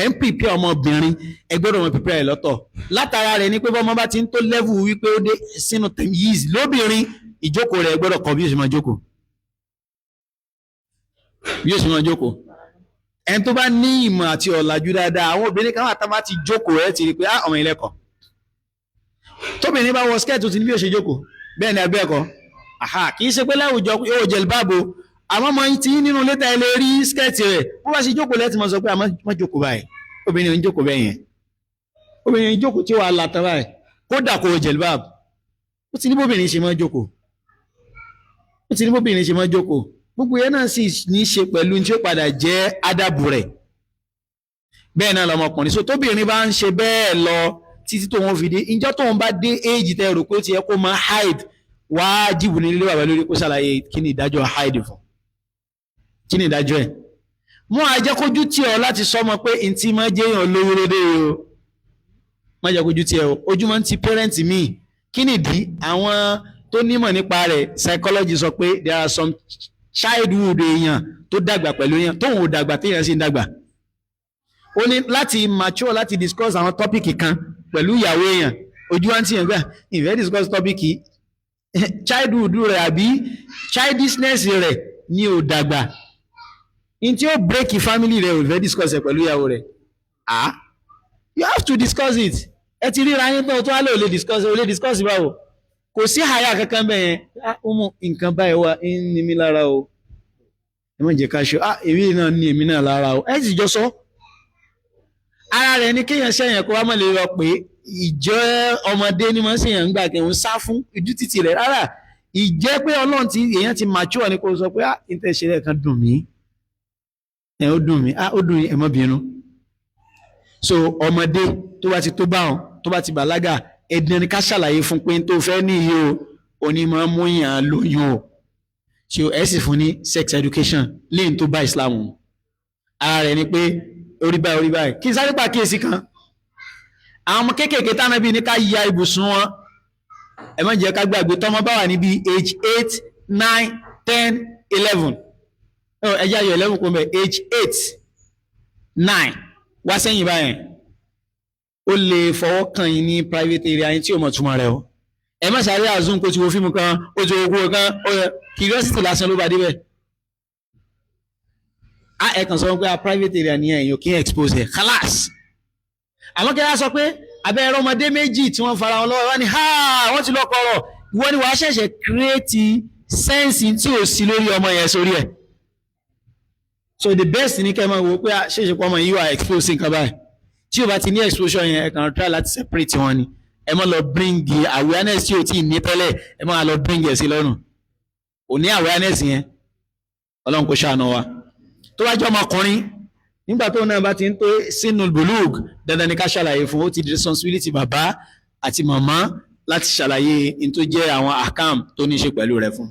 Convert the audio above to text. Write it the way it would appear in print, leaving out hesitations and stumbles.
Ẹ̀ ń prepare ọmọbìnrin, ẹ gbọ́dọ̀ mọ prepare ẹ̀ lọ́tọ̀. Látara rẹ̀ ni pé bọ́mọ bá ti ń tó level wípé ó dé sínú 10 years lóbìnrin, ìjókòó rẹ̀ gbọ́dọ̀ kọ́ bí yóò ṣe máa jókòó, bí yóò ṣe máa jókòó. Ẹni tó bá ní ìmọ̀ àti ọ̀làjú dáadáa, àwọn obìnrin kan wà tá bá ti jókòó, ẹ̀ ti rí pé, ah, ọmọ ilẹ̀ kọ̀. Tóbìnrin bá wọ skirt, tó ti ní bí yóò ṣe jókòó. Bẹ́ẹ̀ ni abẹ́ ẹ̀kọ́? Àhà, kì í ṣe pé láwùjọ yóò jẹ báàbò, àmọ́ mọ tí nínú létà ẹ lè rí skirt rẹ̀, bó bá ṣe jókòó lẹ́tì mọ́ sọ pé àmọ́ má jókòó báyìí. Obìnrin ò ń jókòó bẹ́ẹ̀ yẹn. Obìnrin ń jókòó tí wàá la tán báyìí, kódà kò jẹ báàbò. Ó ti ní bóbìnrin ṣe máa jókòó, ó ti ní bóbìnrin ṣe máa jókòó. Gbogbo yẹn náà sì ní í ṣe pẹ̀lú tí ó padà jẹ́ ádàbù rẹ̀. Bẹ́ẹ̀ náà lọmọkùnrin. So tóbìnrin bá ń ṣe bẹ́ẹ̀ lọ títí tó wọn fi dé ìjọ tóun bá dé éèjì tẹ́ rò pé ó ti yẹ kó máa haid, wájìbù ní ilé bàbá lórí kó ṣàlàyé kí ni ìdájọ́ haid fún, kí ni ìdájọ́ ẹ̀. Mú àjẹkójú tí ọ láti sọmọ pé ntí máa jẹ́ èèyàn lówó lóde o, má jẹ́ kójú tí ẹ o. Ojú máa ń ti parent míì. Kí nìdí? Àwọn tó nímọ̀ nípa rẹ̀, psychology, sọ pé there are some childhood èèyàn tó dàgbà pẹ̀lú èèyàn, tóun ò dàgbà, téèyàn sì ń dàgbà. Ó ní láti mature láti discuss àwọn topic kan pẹ̀lú ìyàwó èèyàn. Ojú wa ń tìyàn gbà ìfẹ́ discuss topic childhood rẹ̀ àbí childishness rẹ̀ ní ò dàgbà in tí ó break family rẹ̀, ò fẹ́ discuss ẹ̀ pẹ̀lú ìyàwó rẹ̀. Ah, you have to discuss it. Ẹ ti ríra yín tán, tó wá lè ò lè discuss, ò lè discuss báwo? Kò sí àyà kankan bẹ́ẹ̀ yẹn. Ah, ó mú nǹkan báyìí wá ń ní mi lára o, ẹ má jẹ́ ká ṣe. Ah, èmi náà ní èmi náà lára o. Ẹ sì jọ sọ. Ara rẹ̀ ní kéèyàn ṣẹ̀yàn kó wá mọ̀ lè lọ pé ìjẹ́ ọmọdé ní mọ̀ ṣèyàn ń gbà kí òun sá fún ojú títì rẹ̀. Rárá, ìjẹ́ pé Ọlọ́run ti èèyàn ti mature ni kó sọ pé, ah, ìtẹ̀ ṣe rẹ̀ kan dùn mí, ẹ̀ ó dùn mí, ah, ó dùn, ẹ̀ má bínú. So ọmọdé tó bá ti tó báwọn, tó bá ti bàlágà, ẹdín ni ká ṣàlàyé fún pé tó fẹ́ níyì o, onímọ̀ mú yàn lóyún o. Ṣe ẹ sì fún ní sex education léyìn tó bá Islam mu. Ara rẹ̀ ni pé orí báyìí, orí báyìí. Kí n sáré pàkíyèsí kan: àwọn ọmọ kéékèèké tánàbí ní ká ya ibùsùn wọn, ẹ má jẹ́ ká gbàgbé. Tọ́mọ bá wà níbi age 8, 9, 10, 11, ẹ jẹ́ ayọ̀ 11 kò mẹ́, age 8, 9 wá sẹ́yìn báyẹn, ó lè fọwọ́ kàn yín ní private area yín tí ò mọ̀ túmọ̀ rẹ̀ o. Ẹ má sáré assume kó ti wo fíìmù kan, ó ti wo kúrò kan, ó yẹ curiosity lásán ló bá débẹ̀. A ẹ kàn sọ pé a private area ni ẹ̀yìn kí n expose ẹ̀, khalas. Àmọ́ kí á sọ pé abẹ́ ẹ̀rọ ọmọdé méjì tí wọ́n fara wọn lọ́wọ́ wá ní ha, wọ́n ti lọ kọ̀rọ̀. Ìwọ ni wàá ṣẹ̀ṣẹ̀ create sense tí ò sí lórí ọmọ yẹn sórí ẹ̀. So the best ní kẹ́ ẹ máa wò pé ṣèṣe pé ọmọ yìí wà expose sí nǹkan báyìí. Tí o bá ti ní exposure yẹn, ẹ kàn try láti separate wọn ni. Ẹ má lọ bring the awareness tí o ti ní tẹ́lẹ̀, ẹ má lọ bring ẹ̀ sí lọ́rùn. Ò ní awareness yẹn. Ọlọ́run kò ṣàánú wa. Tó bá jẹ́ ọmọkùnrin, nígbà tó náà bá ti ń tó sínú bulug, dandan ni ká ṣàlàyé fún. Ó ti di responsibility bàbá àti màmá láti ṣàlàyé n tó jẹ́ àwọn ahkam tó ní í ṣe pẹ̀lú rẹ̀ fún.